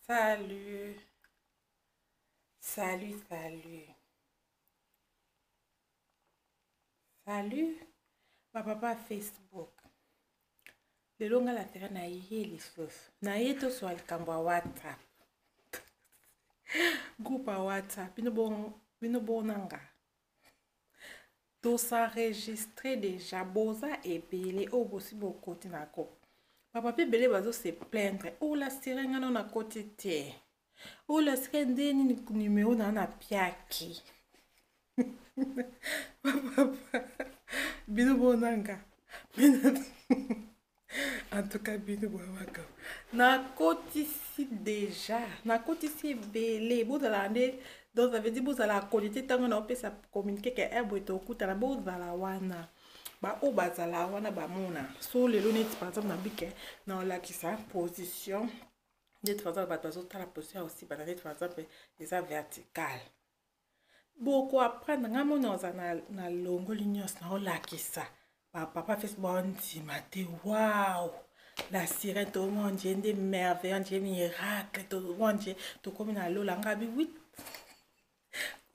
Salut. Salut, salut. Salut. Ba papa Facebook. Lelo nga la sera na ye lisusu. Na ye toswa likambo ya WhatsApp. Groupe ya WhatsApp. Bino bon bino bonanga. To s'enregistrer dejà boza ebele oyo bosi bokoti na groupe. Ba papa ebele bazo se plaindre. Oh la sera nga nano nakoti te. Oh la sera nde nini numero na na piaki. Ba papa bino bonanga. En tout cas bino boya makambo. Nakotisi deja, nakotisi ebele. Bozala nde donc ça veut dire bozala akolite ntango na opesa communiqué ke eh, boye tokutana bozala wana. Ba oyo bazala wana bamona. So lelo neti par exemple na bike na olakisa position neti par exemple bato bazotala position ya osibana neti par exemple eza verticale. Boko apprendre nga mona oza na, na longoli nyonso na olakisa ba papa fes bandima te wow la sirène tomoni je nde merveille je miracle tomoni je tokomi na lola nga bi wit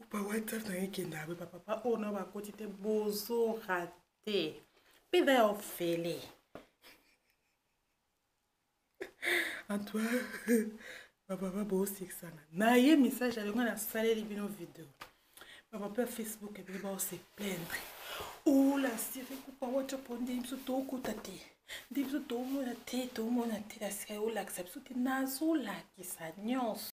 opa whatsapp na ekenda be papa oyo na bakoti te bozo rate mpe eza ya ofele. Antoine bapapa bosekisanga na ye message alonga nasaleli bino video bapapa ya Facebook ebele baose plaindre ola siri kupa whatsapp nde biso tokota te nde biso tomona te tomona te la siri olakisa biso te nazolakisa nyonso.